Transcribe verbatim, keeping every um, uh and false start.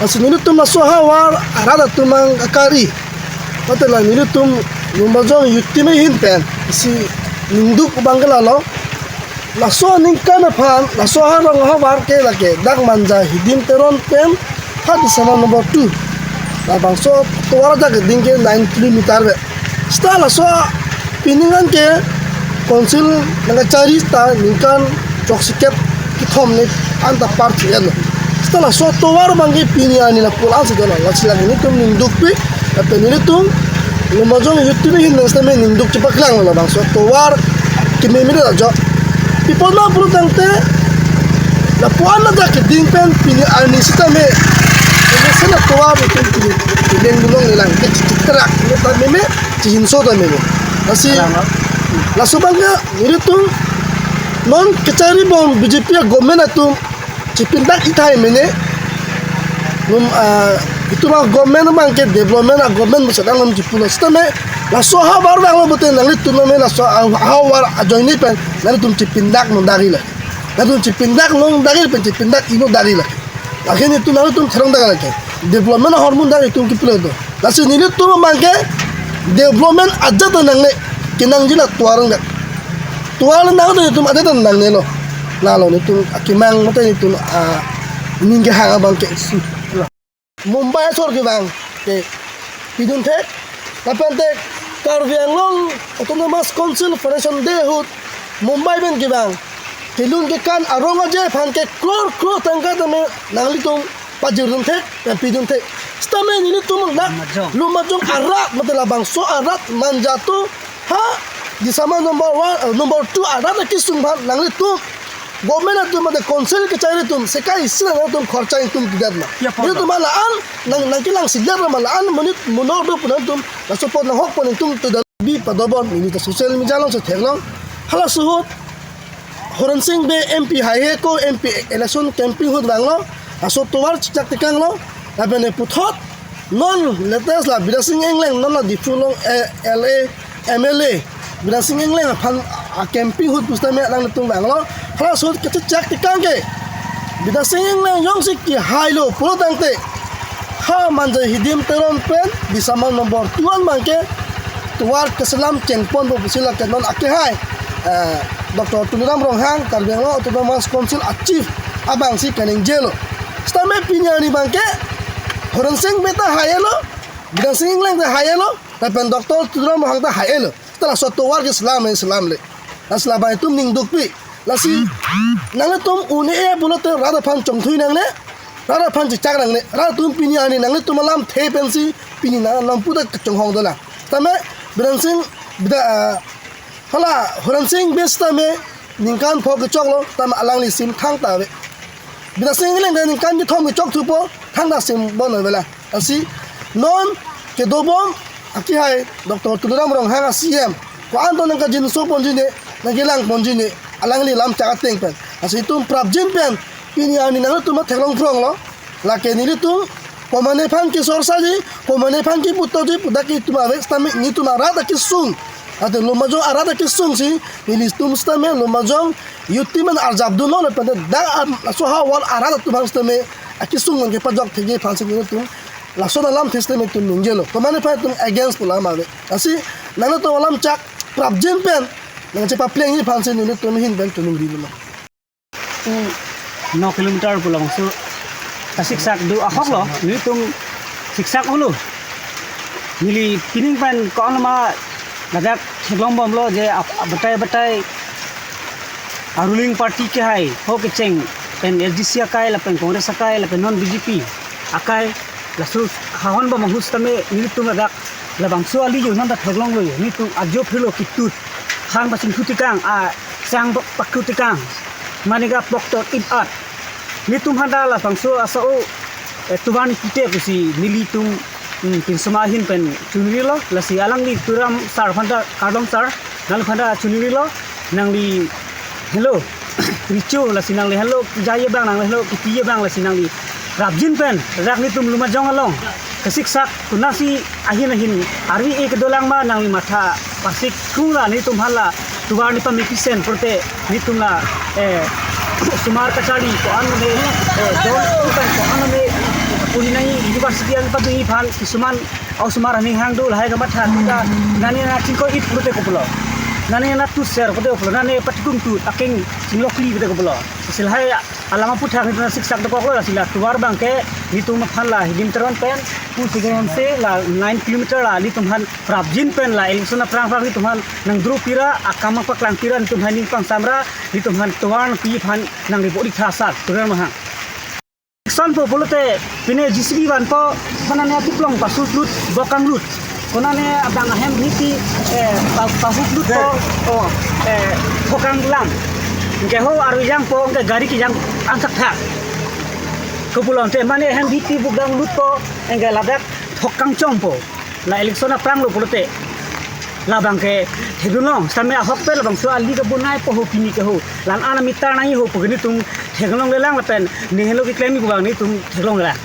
Lasi nelitum laso ahavar arat atum ang akari. Patela nelitum Lumbajong Youth Team ahin pen isi ningduk abang ke lalo. Laso aningkan aphan, laso arong ahavar ke lake dak Manja Hidim Teron pen ha December number two. Labangso tovar ajak keding ke nine kilometer ve. Seta laso pining an ke council nangkachari ta ningkan choksikep kethom ni anta par chiyan. Seta laso tovar abang ke pini arni lapu-an si dolo, lasi lake nelitum ningdukpi, lapen nelitum Lumbajong Youth Team ahin pen seta me ningduk chepaklang lo labangso tovar kememe ajok. Pi apot ma pulo tangte lapu-an ajak keding pen pini arni seta me, ini sena tovar itum pini, pini mulong lelang ke chitrak, ini ta meme, chihinso ta meme. Lasi, laso abang ke nelitum non kachari bom B J P a government atum chipindak ithai mene. Num, ah, itum a government abang ke development a government pusi dang num chipulo. Seta me laso ahavar vanglo pute nanglitum me laso ah-, ahavar ajoine pen nanglitum chipindak non dagila. Nanglitum chipindak non dagila pen chipindak ino dagila. Akhirnya itum nanglitum therong dagila ke. Development ahormu dak itum kipulo do. Lasi nelitum abang ke development ajat nangne, kenangji la tovar nang. Tovar nang do itum ajat nangnelo. Lalo nelitum akemang mate nelitum, ah, ning kehang abang ke. Mumbai asor kevang ke pidun thek. Lapen te Karbi Anglong Autonomous Council Foundation Day ahut Mumbai pen kevang kelun kekan arong aje aphan ke crore crore tangka tame nanglitum pajirdun thek, pidun thek. Seta me nelitum dak Lumbajong. Lumbajong arat mate labangso arat Manja atum ha December number one, eh, number two arat akesung aphan nanglitum government atum mate council kachari atum sekai isi nanglitum khorcha itum tidak na. Ya, nelitum la-an nang, nangkelang silat ma la-an monit monor do pu nangtum laso apot nanghok pon itum tidak bi padobon neli ta social media along si theklong. Halaso ahut Horen Sing Bey M P haihe ko M P election campaign ahut vanglo, laso tovar chikchak tekanglo, lapen puthot non latest la Bidya Sing Engleng non la Diphu along, eh, L A, M L A Bidya Sing Engleng aphan a campaign ahut pusitame alangtum vanglo, halaso ahut kachikchak tekang ke Bidya Sing Engleng jongsi kehailo pulo tangte ha Manja Hidim Teron pen December number two an abang ke tovar keselam chengponpo pusi lake non akehai, eh, Doctor Tuliram Ronghang, Karbi Anglong Autonomous Council a chief abang si kaningjelo. Seta me pini arni abang ke Horen Sing Bey ta hailo, Bidya Sing Engleng ta hailo, lapen Doctor Tuliram Ronghang ta hailo. Seta laso tovar keselam, eh, selamle. Lasi labang itum ningdukpi. Lasi nanglitum un-e pulote rat aphan chongthui nangne, rat aphan chechak nangne, rat atum pini arni nanglitum alamthe pensi pini nang lampu ta kachonghong dolang. Tame Bidya Sing, Bidya, ah, hala Horen Sing Bey sitame ningkan pho kechoklo, tame alangli sim thangta ave. Bidya Sing Engleng ta ningkan kethom kechok thupo, thangta sim bon avela. Lasi non kedobom akehai Doctor Tuliram Ronghang a C M ko-an to nangkajinso ponji ne, nangkelang ponji ne, alangli lamchak ateng pen. Lasi itum prapjin pen pini arni nangtum theklong phronglo. Lake nelitum komatne aphan kesorsaji, komatne aphan keputoji pu dak itum ave, sitame nelitum arat akesung, ate Lumbajong arat akesung si nelitum sitame Lumbajong Youth Team an arjapdunlo, lapen dak, am, laso ahavar arat atum aphan sitame akesung an kepajok thekji aphan si nelitum laso alamthe sitame itum ningjelo. Komatne aphan itum against pu alam ave. Lasi nangtum alamchak prapjin pen nangchepaplengji aphan si nelitum ahin pen chiningri lo. No kilometer pu labangso ta siksak do ahoklo, nelitum siksak ulo. Neli pining pen ko-an ma ladak theklong bomlo je ap-, batai batai a ruling party kehai ho kecheng pen L D C akai lapen Congress akai lapen non B J P akai laso hahon bom ahut sitame nelitum ladak labangso ali jo non ta theklonglo, nelitum ajo phirlo kitut hang pasing thutikang a sang bok pakhutikang maniga poktot ip at. Nelitum aphan ta labangso asao, eh, tovar ni kite pusi nelitum, hmm, pinsoma ahin pen chingrilo, lasi alangli Tuliram sir aphan ta kardom sir. Nangli phanta chunilo, nangli helo, richo lasi nangli helo, jai abang nangli helo, kipi abang lasi nangli rapjin pen, rak nitum Lumajong along, kesiksak, konatsi ahin ahin, arvi e kedolang ma nangli matha, pasik kung la nitum hala, tovar nepamepisen, purte nitum la, eh, osomar kachari, ko-an me, eh, don, ko-an me, puni nai university an padu iphan, kisuman, osomar aning hang do lahai kamatha, ta nani na chingko it purte kopilo. Nani na tu ser purte kopilo. Nani patikum tu aking chinglokli purte kopilo. Silahai alam aphuthak nitum siksak dokoklo, sila tovar abangke nitum aphan la Hidim Teron pen pu sigaram se la nine kilometer la nitum aphan prapjin pen la election aphrang aphrang nitum aphan nangdru pira, akam paklang pira nitum aphan ning pangsamra nitum aphan tovar pi aphan nangribodi thasar tovar mahang. Son po pulote pine J C B vanpo, konane atiplong pasut lut, bokang lut. Konane abang ahem hiti, eh, pa-, pasut lut po, oh, eh, bokang lam. Anke ho arvi jangpo, anke gari kejang angthakthak. Kopulonte mane ahem hiti bokang lut po, anke ladak thok kangchong po. La election aphrang lo pulote. Labangke theklong, same ahok pen labangso ali kebonai po ho pini ke ho. La-an amitar nangji ho pu ke nitum theklonglelang lapen nehelo keklem pu abang nitum theklonglelang.